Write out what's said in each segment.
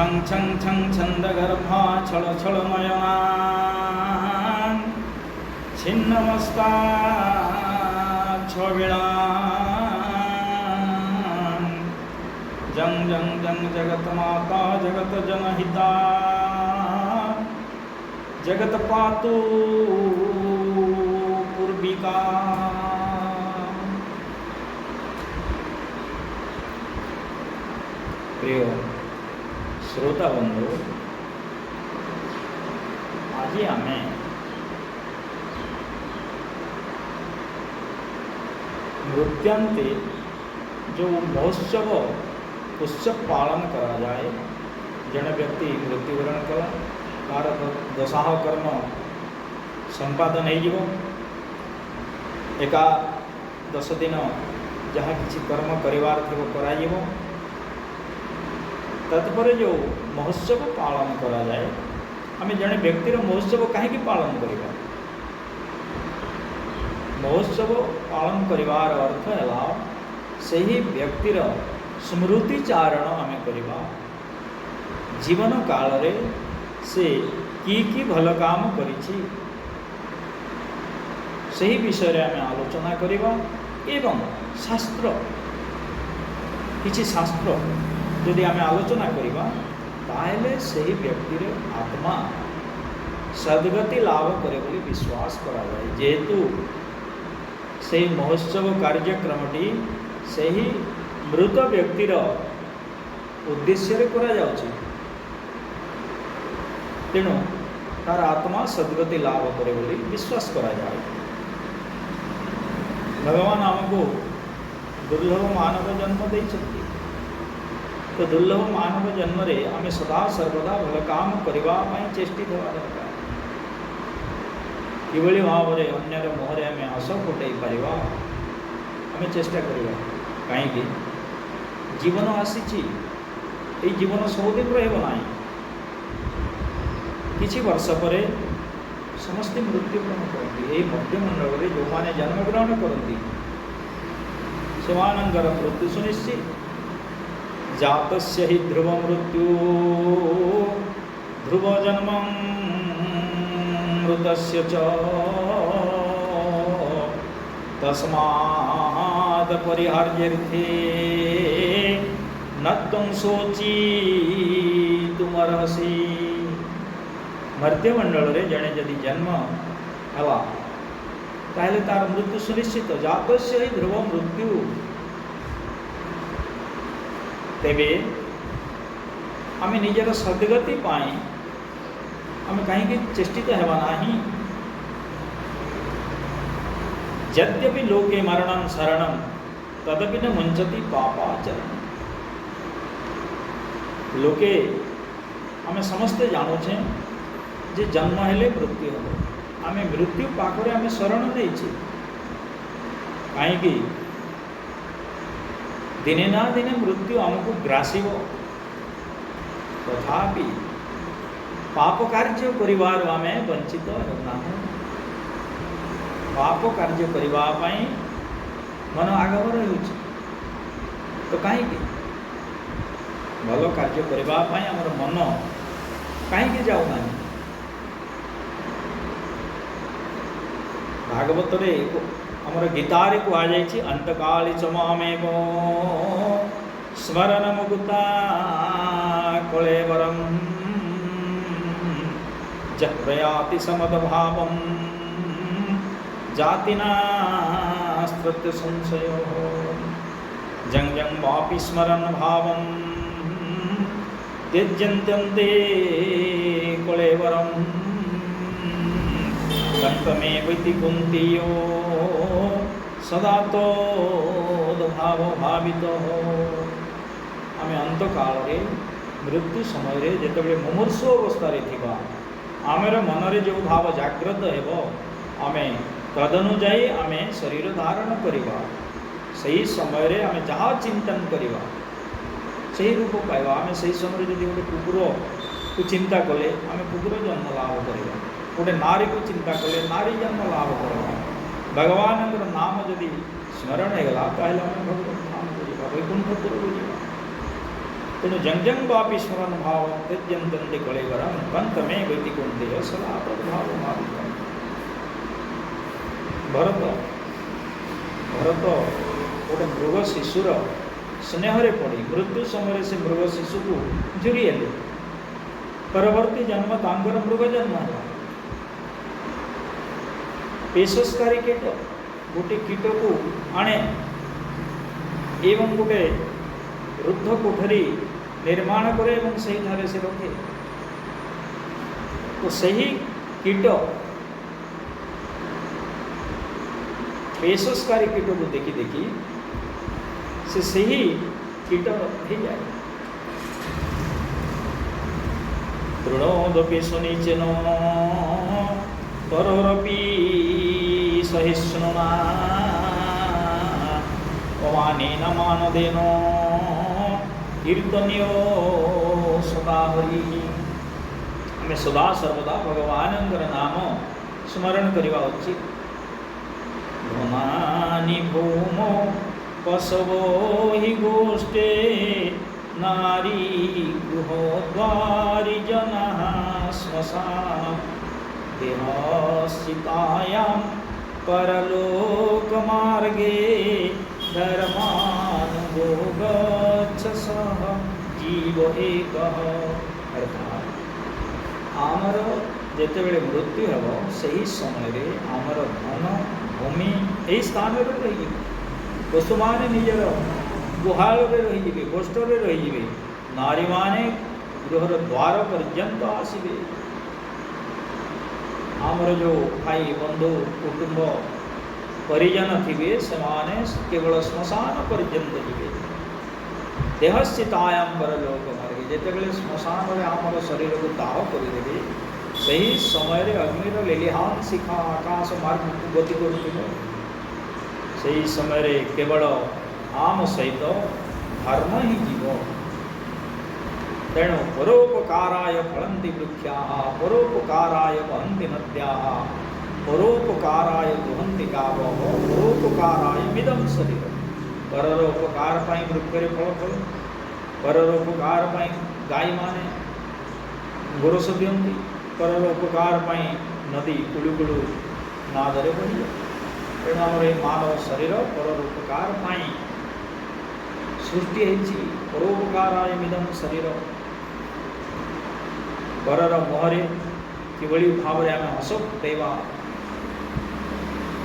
ଛଂ ଛଂ ଛଂ ଛନ୍ଦଗର୍ଭା ଛଳ ଛଳ ନୟନା ଛିନ୍ନମସ୍ତା ଛବିଳା ଜଂ ଜଂ ଜଂ ଜଗତ ମାତା ଜଗତ ଜନହିତା ଜଗତ ପାତୁ ପୂର୍ବିକା। ପ୍ରିୟ ଶ୍ରୋତା ବନ୍ଧୁ, ଆଜି ଆମେ ମୃତ୍ୟାନ୍ତେ ଯେଉଁ ମହୋତ୍ସବ ଉତ୍ସବ ପାଳନ କରାଯାଏ, ଜଣେ ବ୍ୟକ୍ତି ମୃତ୍ୟୁବରଣ କଲା, ତାର ଦଶାହ କର୍ମ ସମ୍ପାଦନ ହେଇଯିବ, ଏକା 10 ଦିନ ଯାହା କିଛି କର୍ମ କରିବାର ଥିବ କରାଯିବ। ତତ୍ପରେ ଯେଉଁ ମହୋତ୍ସବ ପାଳନ କରାଯାଏ, ଆମେ ଜଣେ ବ୍ୟକ୍ତିର ମହୋତ୍ସବ କାହିଁକି ପାଳନ କରିବା? ମହୋତ୍ସବ ପାଳନ କରିବାର ଅର୍ଥ ହେଲା ସେହି ବ୍ୟକ୍ତିର ସ୍ମୃତିଚାରଣ ଆମେ କରିବା। ଜୀବନ କାଳରେ ସେ କି କି ଭଲ କାମ କରିଛି ସେହି ବିଷୟରେ ଆମେ ଆଲୋଚନା କରିବା ଏବଂ ଶାସ୍ତ୍ର, କିଛି ଶାସ୍ତ୍ର ଯଦି ଆମେ ଆଲୋଚନା କରିବା, ତାହେଲେ ସେହି ବ୍ୟକ୍ତିର ଆତ୍ମା ସଦ୍ଗତି ଲାଭ କରେ ବୋଲି ବିଶ୍ୱାସ କରାଯାଏ। ଯେହେତୁ ସେହି ମହୋତ୍ସବ କାର୍ଯ୍ୟକ୍ରମଟି ସେହି ମୃତ ବ୍ୟକ୍ତିର ଉଦ୍ଦେଶ୍ୟରେ କରାଯାଉଛି, ତେଣୁ ତାର ଆତ୍ମା ସଦ୍ଗତି ଲାଭ କରେ ବୋଲି ବିଶ୍ୱାସ କରାଯାଏ। ଭଗବାନ ଆମକୁ ଦୁର୍ଲଭ ମାନବ ଜନ୍ମ ଦେଇଛନ୍ତି। ତ ଦୁର୍ଲଭ ମାନବ ଜନ୍ମରେ ଆମେ ସଦା ସର୍ବଦା ଭଲ କାମ କରିବା ପାଇଁ ଚେଷ୍ଟିତ ହେବା ଦରକାର। କିଭଳି ଭାବରେ ଅନ୍ୟର ମୁହଁରେ ଆମେ ହସ ଫୁଟାଇ ପାରିବା ଆମେ ଚେଷ୍ଟା କରିବା। କାହିଁକି ଜୀବନ ଆସିଛି, ଏଇ ଜୀବନ ସବୁଦିନ ରହିବ ନାହିଁ। କିଛି ବର୍ଷ ପରେ ସମସ୍ତେ ମୃତ୍ୟୁବରଣ କରନ୍ତି। ଏହି ମଧ୍ୟମଣ୍ଡଳରେ ଯେଉଁମାନେ ଜନ୍ମଗ୍ରହଣ କରନ୍ତି ସେମାନଙ୍କର ମୃତ୍ୟୁ ସୁନିଶ୍ଚିତ। ଜାତସ୍ୟ ହି ଧ୍ରୁବ ମୃତ୍ୟୁ ଧ୍ରୁବ ଜନ୍ମ ମୃତସ୍ୟ ଚ ତସ୍ମାଦ୍ ପରିହାର୍ଯ୍ୟର୍ଥେ ନ ତ୍ୱଂ ଶୋଚିତୁମର୍ହସି। ମର୍ତ୍ତ୍ୟମଣ୍ଡଳରେ ଜଣେ ଯଦି ଜନ୍ମ ହେଲା ତାହେଲେ ତାର ମୃତ୍ୟୁ ସୁନିଶ୍ଚିତ। ଜାତସ୍ୟ ହି ଧ୍ରୁବ ମୃତ୍ୟୁ। ତେବେ ଆମେ ନିଜର ସଦ୍ଗତି ପାଇଁ ଆମେ କାହିଁକି ଚେଷ୍ଟିତ ହେବା ନାହିଁ? ଯଦ୍ୟପି ଲୋକେ ମରଣଂ ଶରଣଂ ତଦପି ନ ମୁଞ୍ଚତି ପାପାଚରଣ। ଲୋକେ ଆମେ ସମସ୍ତେ ଜାଣୁଛେ ଯେ ଜନ୍ମ ହେଲେ ମୃତ୍ୟୁ ହେବ। ଆମେ ମୃତ୍ୟୁ ପାଖରେ ଆମେ ଶରଣ ନେଇଛେ। କାହିଁକି ଦିନେ ନା ଦିନେ ମୃତ୍ୟୁ ଆମକୁ ଗ୍ରାସିବ। ତଥାପି ପାପ କାର୍ଯ୍ୟ କରିବାରୁ ଆମେ ବଞ୍ଚିତ ହେଉନାହୁଁ। ପାପ କାର୍ଯ୍ୟ କରିବା ପାଇଁ ମନ ଆଗଭର ହେଉଛି। ତ କାହିଁକି ଭଲ କାର୍ଯ୍ୟ କରିବା ପାଇଁ ଆମର ମନ କାହିଁକି ଯାଉନାହିଁ? ଭାଗବତରେ ଆମର ଗୀତାରେ କୁହାଯାଇଛି, ଅନ୍ତକାଳେ ଚ ମାମେବ ସ୍ମରଣ ମୁକ୍ତା କଳେବରಂ ଯଃ ପ୍ରୟାତି ସମଦଭାବಂ ଜାତି ନାସ୍ତ୍ରତ୍ୟ ସଂଶୟ ଜଂ ଜଂ ବାପି ସ୍ମରণ ଭାବಂ ତ୍ୟଜ୍ୟନ୍ତେ କଳେବରಂ ତନ୍ତମେବୈତି କୁନ୍ତିୟୋ ସଦା ତଦ୍ଭାବ ଭାବିତ। ଆମେ ଅନ୍ତକାଳରେ ମୃତ୍ୟୁ ସମୟରେ ଯେତେବେଳେ ମୁମୂର୍ଷୁ ଅବସ୍ଥାରେ ଥିବା, ଆମର ମନରେ ଯେଉଁ ଭାବ ଜାଗ୍ରତ ହେବ ଆମେ ତଦନୁଯାୟୀ ଆମେ ଶରୀର ଧାରଣ କରିବା। ସେହି ସମୟରେ ଆମେ ଯାହା ଚିନ୍ତନ କରିବା ସେହି ରୂପ ପାଇବା। ଆମେ ସେହି ସମୟରେ ଯଦି ଗୋଟେ କୁକୁରକୁ ଚିନ୍ତା କଲେ ଆମେ କୁକୁର ଜନ୍ମ ଲାଭ କରିବା, ଗୋଟେ ନାରୀକୁ ଚିନ୍ତା କଲେ ନାରୀ ଜନ୍ମ ଲାଭ କରିବା। ଭଗବାନଙ୍କର ନାମ ଯଦି ସ୍ମରଣ ହେଇଗଲା ତାହେଲେ ଆମେ ଭଗବତ ଧାମକୁ ଯିବା, ବୈକୁଣ୍ଠପୁରକୁ ଯିବା। ତେଣୁ ଜଂ ଜଂ ବାପି ସ୍ମରଣ ଭାବ ତ୍ୟଜ୍ୟନ୍ତି କଳେବରଂ ତନ୍ତମେ ବୈତି କୌନ୍ତେୟ ସଦା ତଦ୍ଭାବ ଭାବିତ। ଭରତ ଭରତ ଗୋଟେ ମୃଗ ଶିଶୁର ସ୍ନେହରେ ପଡ଼ି ମୃତ୍ୟୁ ସମୟରେ ସେ ମୃଗ ଶିଶୁକୁ ଝୁରି ହେଲେ। ପରବର୍ତ୍ତୀ ଜନ୍ମ ତାଙ୍କର ମୃଗ ଜନ୍ମ ହେଲା। ପେଶସ୍କାରୀ କୀଟ ଗୋଟେ କୀଟକୁ ଆଣେ ଏବଂ ଗୋଟେ ରୁଦ୍ଧ କୋଠରୀ ନିର୍ମାଣ କରେ ଏବଂ ସେଇଠାରେ ସେ ରଖେ। ତ ସେହି କୀଟ, ପେଶସ୍କାରୀ କୀଟକୁ ଦେଖି ଦେଖି ସେ ସେହି କୀଟ ହେଇଯାଏ। ତୃଣୋଦପି ସୁନିଚେନ ତରୋରପି ସହିଷ୍ଣୁନା ଅମାନେନ ମାନଦେନ କୀର୍ତ୍ତନୀୟ ସଦା ହରି। ଆମେ ସଦା ସର୍ବଦା ଭଗବାନଙ୍କର ନାମ ସ୍ମରଣ କରିବା ଉଚିତ। ଧନାନି ଭୌମ ପଶବୋ ହି ଗୋଷ୍ଠେ ନାରୀ ଗୃହଦ୍ୱାରି ଜନଃ ଶ୍ମଶାନ ଦେହಸ್ಥିତାୟାं ପରଲୋକମାର୍ଗେ ଧର୍ମାନୁଗୋ ଗଚ୍ଛ ସହ ଜୀବ ଏକଃ। ଅର୍ଥାତ୍ ଆମର ଯେତେବେଳେ ମୃତ୍ୟୁ ହେବ, ସେହି ସମୟରେ ଆମର ଧନ ଭୂମି ଏହି ସ୍ଥାନରେ ରହିଯିବ। ପଶୁମାନେ ନିଜର ଗୁହାଳରେ ରହିଯିବେ, ଗୋଷ୍ଠରେ ରହିଯିବେ। ନାରୀମାନେ ଗୃହର ଦ୍ୱାର ପର୍ଯ୍ୟନ୍ତ ଆସିବେ। ଆମର ଯେଉଁ ଭାଇ ବନ୍ଧୁ କୁଟୁମ୍ବ ପରିଜନ ଥିବେ, ସେମାନେ କେବଳ ଶ୍ମଶାନ ପର୍ଯ୍ୟନ୍ତ ଯିବେ। ଦେହସ୍ଥିତାୟାମ ପରଲୋକ ମାର୍ଗେ, ଯେତେବେଳେ ଶ୍ମଶାନରେ ଆମର ଶରୀରକୁ ଦାହ କରିଦେବେ, ସେହି ସମୟରେ ଅଗ୍ନିର ଲେଲିହାନ ଶିଖା ଆକାଶ ମାର୍ଗକୁ ଗତି କରୁଥିବ। ସେହି ସମୟରେ କେବଳ ଆମ ସହିତ ଧର୍ମ ହିଁ ଯିବ। ତେଣୁ ପରୋପକାରାୟ ଫଳନ୍ତି ବୃକ୍ଷାଃ, ପରୋପକାରାୟ ବହନ୍ତି ନଦ୍ୟାଃ, ପରୋପକାରାୟ ଦୁହନ୍ତି ଗାବଃ, ପରୋପକାରାୟ ମିଦଂ ଶରୀର। ପରର ଉପକାର ପାଇଁ ବୃକ୍ଷରେ ଫଳ ଫଳେ, ପରର ଉପକାର ପାଇଁ ଗାଈମାନେ ଗୋରସ ଦିଅନ୍ତି, ପରର ଉପକାର ପାଇଁ ନଦୀ କୁଳୁ କୁଳୁ ନାଦରେ ବହିଯାଏ। ତେଣୁ ଆମର ଏଇ ମାନବ ଶରୀର ପରର ଉପକାର ପାଇଁ ସୃଷ୍ଟି ହେଇଛି। ପରୋପକାରାୟ ମିଦଂ ଶରୀର। ପରର ମୁହଁରେ କିଭଳି ଭାବରେ ଆମେ ହସ ଫୁଟେଇବା,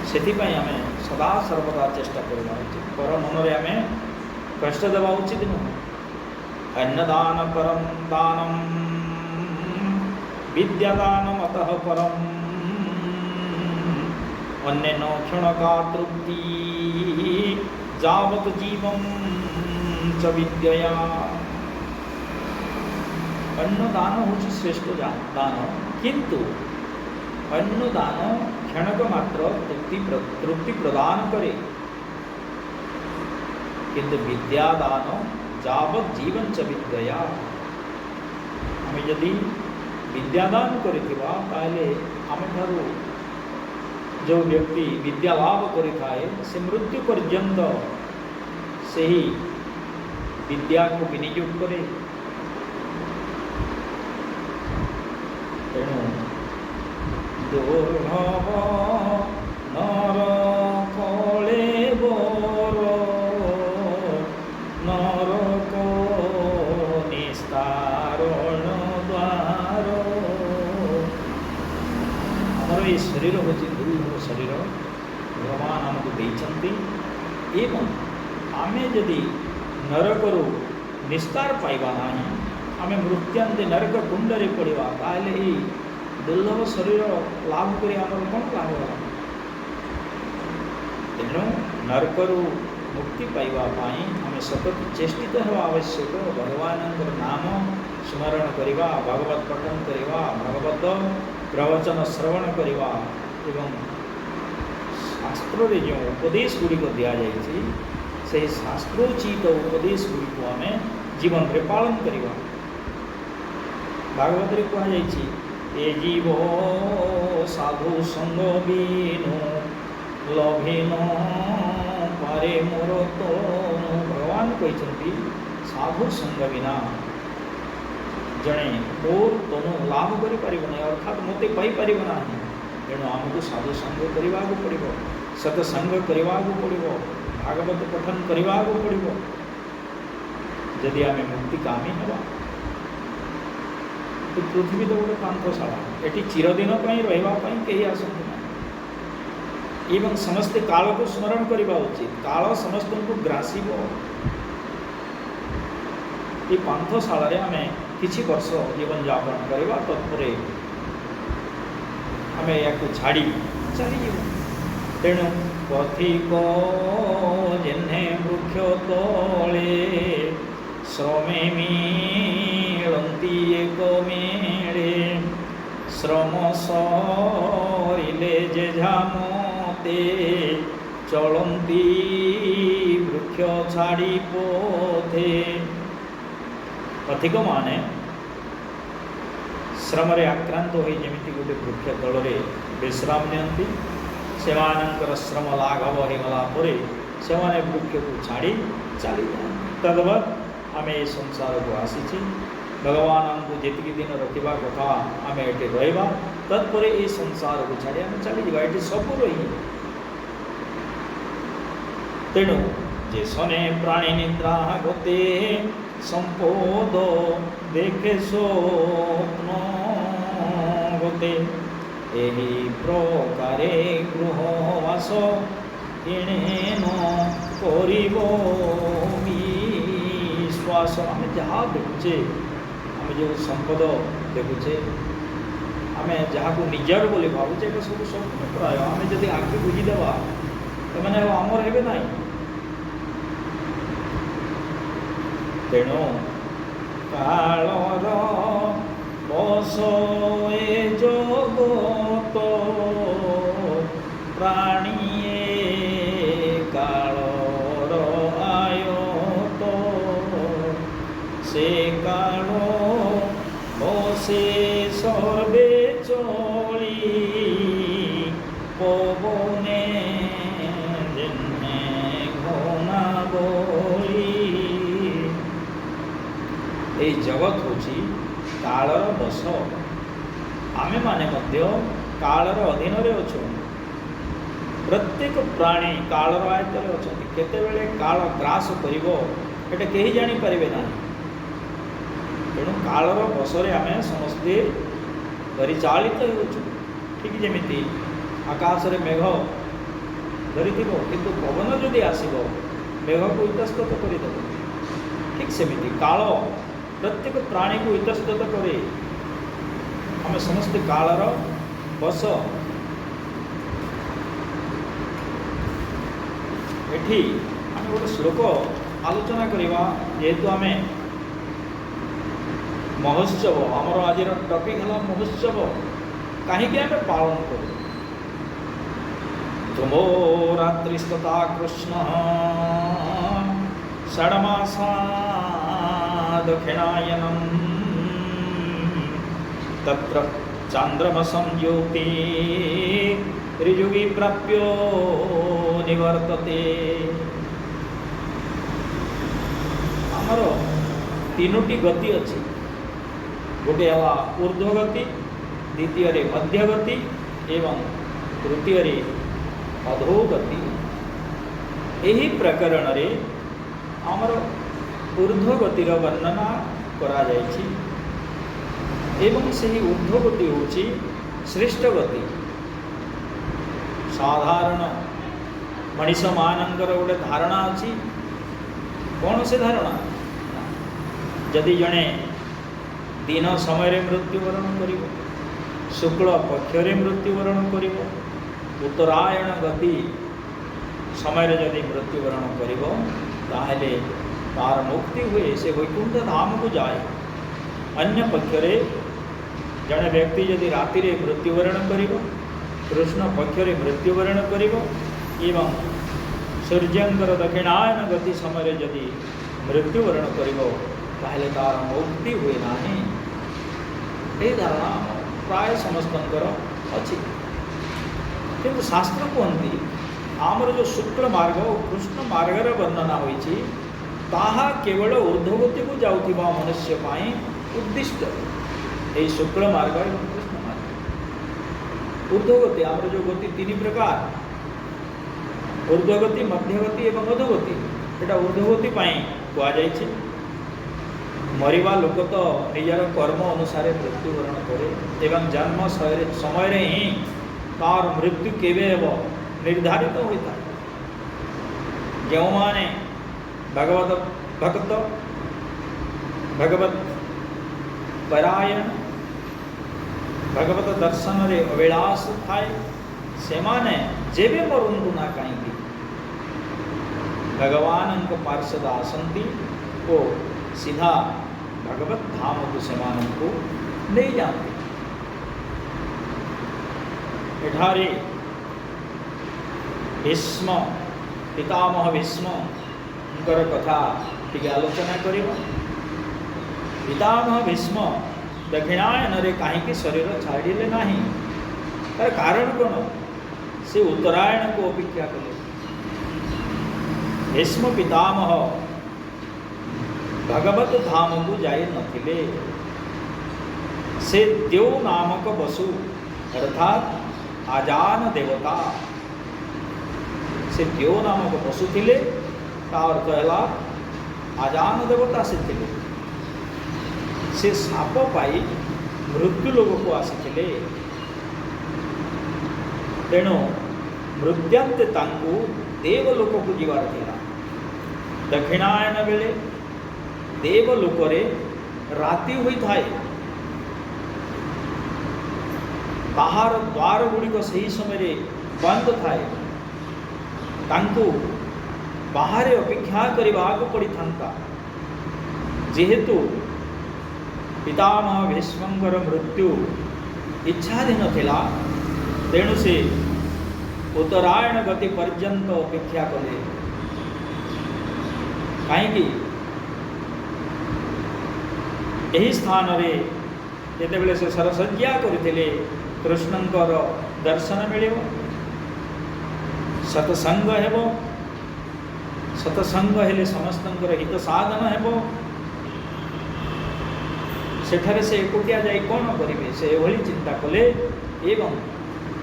ସେଥିପାଇଁ ଆମେ ସଦା ସର୍ବଦା ଚେଷ୍ଟା କରିବା ଉଚିତ। ପର ମନରେ ଆମେ କଷ୍ଟ ଦେବା ଉଚିତ ନୁହେଁ। ଅନ୍ନଦାନ ପରମ ଦାନମ ବିଦ୍ୟାଦାନ ଅତଃ ପରମ ଅନ୍ୟନ କ୍ଷଣକା ତୃପ୍ତି ଯାବତ ଜୀବಂ ଚ ବିଦ୍ୟୟା। ଅନ୍ନଦାନ ହେଉଛି ଶ୍ରେଷ୍ଠ ଦାନ, କିନ୍ତୁ ଅନ୍ନଦାନ କ୍ଷଣକ ମାତ୍ର ତୃପ୍ତି ପ୍ରଦାନ କରେ, କିନ୍ତୁ ବିଦ୍ୟାଦାନ ଯାବତ ଜୀବନ ଚ ବିଦ୍ୟୟା। ଆମେ ଯଦି ବିଦ୍ୟାଦାନ କରିଥିବା, ତାହେଲେ ଆମଠାରୁ ଯେଉଁ ବ୍ୟକ୍ତି ବିଦ୍ୟା ଲାଭ କରିଥାଏ, ସେ ମୃତ୍ୟୁ ପର୍ଯ୍ୟନ୍ତ ସେହି ବିଦ୍ୟାକୁ ବିନିଯୋଗ କରେ। ତେଣୁ ଦୁର୍ଲଭ ନର କଳେବର ନରକ ନିସ୍ତାରଣ ଦ୍ୱାର। ଆମର ଏଇ ଶରୀର ହେଉଛି ଦୁର୍ଲଭ ଶରୀର, ଭଗବାନ ଆମକୁ ଦେଇଛନ୍ତି ଏବଂ ଆମେ ଯଦି ନରକରୁ ନିସ୍ତାର ପାଇବା ନାହିଁ, ଆମେ ମୃତ୍ୟାନ୍ତେ ନରକ କୁଣ୍ଡରେ ପଡ଼ିବା, ତାହେଲେ ଏଇ ଦୁର୍ଲଭ ଶରୀର ଲାଭ କରି ଆମର କ'ଣ ଲାଭ ହେଲା? ତେଣୁ ନରକରୁ ମୁକ୍ତି ପାଇବା ପାଇଁ ଆମେ ସତତ ଚେଷ୍ଟିତ ହେବା ଆବଶ୍ୟକ। ଭଗବାନଙ୍କର ନାମ ସ୍ମରଣ କରିବା, ଭଗବତ ପଠନ କରିବା, ଭଗବତ ପ୍ରବଚନ ଶ୍ରବଣ କରିବା ଏବଂ ଶାସ୍ତ୍ରରେ ଯେଉଁ ଉପଦେଶ ଗୁଡ଼ିକ ଦିଆଯାଇଛି, ସେହି ଶାସ୍ତ୍ରୋଚିତ ଉପଦେଶ ଗୁଡ଼ିକୁ ଆମେ ଜୀବନରେ ପାଳନ କରିବା। ଭାଗବତରେ କୁହାଯାଇଛି, ଏ ଜୀବ ସାଧୁ ସଙ୍ଗ ବିନୁ ଲଭିନ ପାରେ ମୋର ତନୁ। ଭଗବାନ କହିଛନ୍ତି, ସାଧୁ ସଙ୍ଗ ବିନା ଜଣେ ମୋର ତନୁ ଲାଭ କରିପାରିବ ନାହିଁ, ଅର୍ଥାତ୍ ମୋତେ ପାଇପାରିବ ନାହିଁ। ତେଣୁ ଆମକୁ ସାଧୁ ସଙ୍ଗ କରିବାକୁ ପଡ଼ିବ, ସତସଙ୍ଗ କରିବାକୁ ପଡ଼ିବ, ଭାଗବତ ପଠନ କରିବାକୁ ପଡ଼ିବ, ଯଦି ଆମେ ମୁକ୍ତି କାମୀ ହେବା। ପୃଥିବୀ ତ ଗୋଟେ ପାନ୍ଥଶାଳା, ଏଠି ଚିରଦିନ ପାଇଁ ରହିବା ପାଇଁ କେହି ଆସନ୍ତି ନାହିଁ। ଏବଂ ସମସ୍ତେ କାଳକୁ ସ୍ମରଣ କରିବା ଉଚିତ। କାଳ ସମସ୍ତଙ୍କୁ ଗ୍ରାସିବ। ଏ ପାନ୍ଥଶାଳାରେ ଆମେ କିଛି ବର୍ଷ ଜୀବନଯାପନ କରିବା, ତତ୍ପରେ ଆମେ ଏହାକୁ ଛାଡ଼ି ଚାଲିଯିବୁ। ତେଣୁ ପଥିକ ଯେହ୍ନେ ବୃକ୍ଷ ତଳେ ଶ୍ରମେ ମିଳନ୍ତି ଏକ ମେଳେ, ଶ୍ରମ ସରିଲେ ଯେଝା ମତେ ଚଳନ୍ତି ବୃକ୍ଷ ଛାଡ଼ି ପଥେ। ପଥିକମାନେ ଶ୍ରମରେ ଆକ୍ରାନ୍ତ ହୋଇ ଯେମିତି ଗୋଟେ ବୃକ୍ଷ ତଳରେ ବିଶ୍ରାମ ନିଅନ୍ତି, ସେମାନଙ୍କର ଶ୍ରମ ଲାଘବ ହୋଇଗଲା ପରେ ସେମାନେ ବୃକ୍ଷକୁ ଛାଡ଼ି ଚାଲିଯାଆନ୍ତି। ତଦ୍ବତ୍ ଆମେ ଏ ସଂସାରକୁ ଆସିଛେ। ଭଗବାନ ଆମକୁ ଯେତିକି ଦିନ ରଖିବା କଥା ଆମେ ଏଠି ରହିବା, ତତ୍ପରେ ଏ ସଂସାରକୁ ଛାଡ଼ି ଆମେ ଚାଲିଯିବା। ଏଠି ସବୁ ରହିଯିବ। ତେଣୁ ଯେ ଶନେ ପ୍ରାଣୀ ନିଦ୍ରା ଗତେ ସମ୍ପଦ ଦେଖେ ସ୍ୱପ୍ନ ଗତେ, ଏହି ପ୍ରକାରେ ଗୃହବାସ ଏଣେ ନ କରିବ ବିଶ୍ୱାସ। ଆମେ ଯାହା ଦେଖୁଛେ, ଆମେ ଯେଉଁ ସମ୍ପଦ ଦେଖୁଛେ, ଆମେ ଯାହାକୁ ନିଜର ବୋଲି ଭାବୁଛେ, ଏଟା ସବୁ ସ୍ୱପ୍ନ ପ୍ରାୟ। ଆମେ ଯଦି ଆଖି ବୁଜିଦେବା, ସେମାନେ ଆଉ ଆମର ହେବେ ନାହିଁ। ତେଣୁ କାଳର ବଶ ଏ ଜଗତ, ପ୍ରାଣୀ କାଳର ଆୟତ, ସେ କାଳ ବସେ ସର୍ବେ ଚଳି ପବନେ ଯେହ୍ନେ ଘନା ବଳି। ଏଇ ଜଗତ ହେଉଛି କାଳର ବଶ। ଆମେମାନେ ମଧ୍ୟ କାଳର ଅଧୀନରେ ଅଛୁ। ପ୍ରତ୍ୟେକ ପ୍ରାଣୀ କାଳର ଆୟତ୍ତରେ ଅଛନ୍ତି। କେତେବେଳେ କାଳ ଗ୍ରାସ କରିବ ଏଟା କେହି ଜାଣିପାରିବେ ନାହିଁ। ତେଣୁ କାଳର ବଶରେ ଆମେ ସମସ୍ତେ ପରିଚାଳିତ ହେଉଛୁ। ଠିକ୍ ଯେମିତି ଆକାଶରେ ମେଘ ଧରିଥିବ, କିନ୍ତୁ ପବନ ଯଦି ଆସିବ ମେଘକୁ ଇତସ୍ତତ କରିଦେବ, ଠିକ୍ ସେମିତି କାଳ ପ୍ରତ୍ୟେକ ପ୍ରାଣୀକୁ ଇତସ୍ତତ କରେ। ଆମେ ସମସ୍ତେ କାଳର ବଶ। ଏଠି ଆମେ ଗୋଟେ ଶ୍ଲୋକ ଆଲୋଚନା କରିବା। ଯେହେତୁ ଆମେ ମହୋତ୍ସବ, ଆମର ଆଜିର ଟପିକ୍ ହେଲା ମହୋତ୍ସବ କାହିଁକି ଆମେ ପାଳନ କରୁ। ତୁମୋ ରାତ୍ରିସ୍ତତା କୃଷ୍ଣ ଷଡ଼ମାସା ଦକ୍ଷିଣାୟନମ୍ ତତ୍ର ଚାନ୍ଦ୍ରମସಂ ଜ୍ୟୋତି ଋଜୁଗି ପ୍ରାପ୍ୟ ନିବର୍ତ୍ତତେ। ଆମର ତିନୋଟି ଗତି ଅଛି। ଗୋଟେ ହେଲା ଊର୍ଦ୍ଧ୍ୱଗତି, ଦ୍ୱିତୀୟରେ ମଧ୍ୟଗତି ଏବଂ ତୃତୀୟରେ ଅଧୋଗତି। ଏହି ପ୍ରକରଣରେ ଆମର ଊର୍ଦ୍ଧ୍ୱଗତିର ବର୍ଣ୍ଣନା କରାଯାଇଛି ଏବଂ ସେହି ଊର୍ଦ୍ଧ୍ୱଗତି ହେଉଛି ଶ୍ରେଷ୍ଠ ଗତି। ସାଧାରଣ ମଣିଷମାନଙ୍କର ଗୋଟେ ଧାରଣା ଅଛି। କ'ଣ ସେ ଧାରଣା? ଯଦି ଜଣେ ଦିନ ସମୟରେ ମୃତ୍ୟୁବରଣ କରିବ, ଶୁକ୍ଳ ପକ୍ଷରେ ମୃତ୍ୟୁବରଣ କରିବ, ଉତ୍ତରାୟଣ ଗତି ସମୟରେ ଯଦି ମୃତ୍ୟୁବରଣ କରିବ, ତାହେଲେ ତାର ମୁକ୍ତି ହୁଏ, ସେ ବୈକୁଣ୍ଠ ଧାମକୁ ଯାଏ। ଅନ୍ୟ ପକ୍ଷରେ ଜଣେ ବ୍ୟକ୍ତି ଯଦି ରାତିରେ ମୃତ୍ୟୁବରଣ କରିବ, କୃଷ୍ଣ ପକ୍ଷରେ ମୃତ୍ୟୁବରଣ କରିବ ଏବଂ ସୂର୍ଯ୍ୟଙ୍କର ଦକ୍ଷିଣାୟନ ଗତି ସମୟରେ ଯଦି ମୃତ୍ୟୁବରଣ କରିବ, ତାହେଲେ ତାର ମୁକ୍ତି ହୁଏ ନାହିଁ। ଏହି ଧାରଣା ଆମ ପ୍ରାୟ ସମସ୍ତଙ୍କର ଅଛି। କିନ୍ତୁ ଶାସ୍ତ୍ର କୁହନ୍ତି ଆମର ଯେଉଁ ଶୁକ୍ଳ ମାର୍ଗ ଓ କୃଷ୍ଣ ମାର୍ଗର ବର୍ଣ୍ଣନା ହୋଇଛି, ତାହା କେବଳ ଉର୍ଦ୍ଧ୍ୱଗତିକୁ ଯାଉଥିବା ମନୁଷ୍ୟ ପାଇଁ ଉଦ୍ଦିଷ୍ଟ। ଏହି ଶୁକ୍ଳ ମାର୍ଗ ଏବଂ କୃଷ୍ଣ ମାର୍ଗ ଉର୍ଦ୍ଧ୍ୱଗତି। ଆମର ଯେଉଁ ଗତି ତିନି ପ୍ରକାର, ଉର୍ଦ୍ଧ୍ୱଗତି, ମଧ୍ୟଗତି ଏବଂ ଅଧୋଗତି, ଏଇଟା ଉର୍ଦ୍ଧ୍ୱଗତି ପାଇଁ କୁହାଯାଇଛି। ମରିବା ଲୋକ ତ ନିଜର କର୍ମ ଅନୁସାରେ ମୃତ୍ୟୁବରଣ କରେ ଏବଂ ଜନ୍ମ ସମୟରେ ହିଁ ତାର ମୃତ୍ୟୁ କେବେ ହେବ ନିର୍ଦ୍ଧାରିତ ହୋଇଥାଏ। ଯେଉଁମାନେ ଭଗବତ ଭକ୍ତ, ଭଗବତ ପରାୟଣ, ଭଗବତ ଦର୍ଶନରେ ଅଭିଳାଷ ଥାଏ, ସେମାନେ ଯେବେ ମରନ୍ତୁ ନା କାହିଁକି ଭଗବାନଙ୍କ ପାର୍ଶ୍ୱଦ ଆସନ୍ତି ଓ ସିଧା ଭଗବତ ଧାମକୁ ସେମାନଙ୍କୁ ନେଇଯାଆନ୍ତି। ଏଠାରେ ଭୀଷ୍ମ, ପିତାମହ ଭୀଷ୍ମଙ୍କର କଥା ଟିକେ ଆଲୋଚନା କରିବା। ପିତାମହ ଭୀଷ୍ମ ଦକ୍ଷିଣାୟନରେ କାହିଁକି ଶରୀର ଛାଡ଼ିଲେ ନାହିଁ? ତାର କାରଣ କ'ଣ? ସେ ଉତ୍ତରାୟଣକୁ ଅପେକ୍ଷା କଲେ। ଭୀଷ୍ମ ପିତାମହ ଭଗବତ ଧାମକୁ ଯାଇନଥିଲେ। ସେ ଦ୍ୟୌ ନାମକ ବସୁ, ଅର୍ଥାତ୍ ଆଜାନ ଦେବତା। ସେ ଦ୍ୟୌ ନାମକ ବସୁ ଥିଲେ, ତା ଅର୍ଥ ହେଲା ଆଜାନ ଦେବତା ସେ ଥିଲେ। ସେ ଶାପ ପାଇ ମୃତ୍ୟୁ ଲୋକକୁ ଆସିଥିଲେ। ତେଣୁ ମୃତ୍ୟାନ୍ତେ ତାଙ୍କୁ ଦେବଲୋକକୁ ଯିବାର ଥିଲା। ଦକ୍ଷିଣାୟନ ବେଳେ ଦେବଲୋକରେ ରାତି ହୋଇଥାଏ। ତାହାର ଦ୍ୱାର ଗୁଡ଼ିକ ସେହି ସମୟରେ ବନ୍ଦ ଥାଏ। ତାଙ୍କୁ ବାହାରେ ଅପେକ୍ଷା କରିବାକୁ ପଡ଼ିଥାନ୍ତା। ଯେହେତୁ ପିତାମହ ଭୀଷ୍ମଙ୍କର ମୃତ୍ୟୁ ଇଚ୍ଛାଧୀନ ଥିଲା, ତେଣୁ ସେ ଉତ୍ତରାୟଣ ଗତି ପର୍ଯ୍ୟନ୍ତ ଅପେକ୍ଷା କଲେ। କାହିଁକି? ଏହି ସ୍ଥାନରେ ଯେତେବେଳେ ସେ ସରଶଯ୍ୟା କରିଥିଲେ, କୃଷ୍ଣଙ୍କର ଦର୍ଶନ ମିଳିବ, ସତସଙ୍ଗ ହେବ। ସତସଙ୍ଗ ହେଲେ ସମସ୍ତଙ୍କର ହିତ ସାଧନ ହେବ। ସେଠାରେ ସେ ଏକୁଟିଆ ଯାଇ କ'ଣ କରିବେ? ସେ ଏଭଳି ଚିନ୍ତା କଲେ ଏବଂ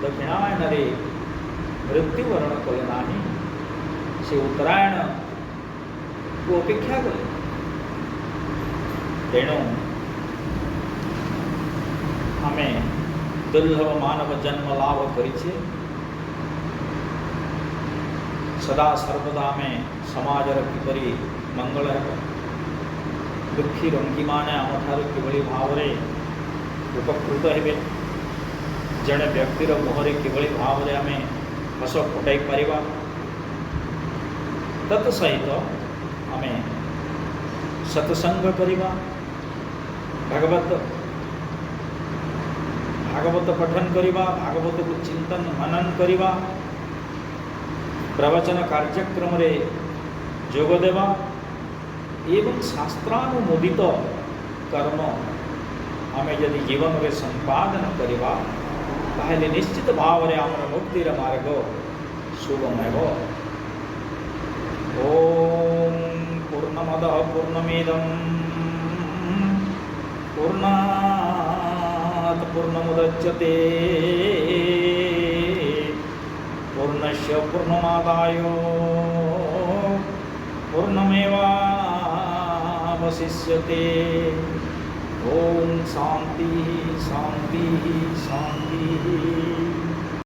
ଦକ୍ଷିଣାୟନରେ ମୃତ୍ୟୁବରଣ କଲେ ନାହିଁ। ସେ ଉତ୍ତରାୟଣକୁ ଅପେକ୍ଷା କଲେ। ତେଣୁ ଆମେ ଦୁର୍ଲଭ ମାନବ ଜନ୍ମ ଲାଭ କରିଛେ। ସଦା ସର୍ବଦା ଆମେ ସମାଜର କିପରି ମଙ୍ଗଳ ହେବ, ଦୁଃଖୀ ରଙ୍କୀମାନେ ଆମଠାରୁ କିଭଳି ଭାବରେ ଉପକୃତ ହେବେ, ଜଣେ ବ୍ୟକ୍ତିର ମୁହଁରେ କିଭଳି ଭାବରେ ଆମେ ହସ ଫୁଟାଇ ପାରିବା, ତତ୍ ସହିତ ଆମେ ସତ୍ସଙ୍ଗ କରିବା, ଭାଗବତ ପଠନ କରିବା, ଭାଗବତକୁ ଚିନ୍ତନ ମନନ କରିବା, ପ୍ରବଚନ କାର୍ଯ୍ୟକ୍ରମରେ ଯୋଗ ଦେବା ଏବଂ ଶାସ୍ତ୍ରାନୁମୋଦିତ କର୍ମ ଆମେ ଯଦି ଜୀବନରେ ସମ୍ପାଦନ କରିବା, ତାହେଲେ ନିଶ୍ଚିତ ଭାବରେ ଆମର ମୁକ୍ତିର ମାର୍ଗ ସୁଗମ ହେବ। ଓମ୍ ପୂର୍ଣ୍ଣମଦ ପୂର୍ଣ୍ଣମିଦಂ ପୂର୍ଣ୍ଣାତ୍ ପୂର୍ଣ୍ଣମୁଦଚ୍ୟତେ ପୂର୍ଣ୍ଣସ୍ୟ ପୂର୍ଣ୍ଣମାଦାୟ ପୂର୍ଣ୍ଣମେବାବଶିଷ୍ୟତେ। ଓମ୍ ଶାନ୍ତି ଶାନ୍ତି ଶାନ୍ତି।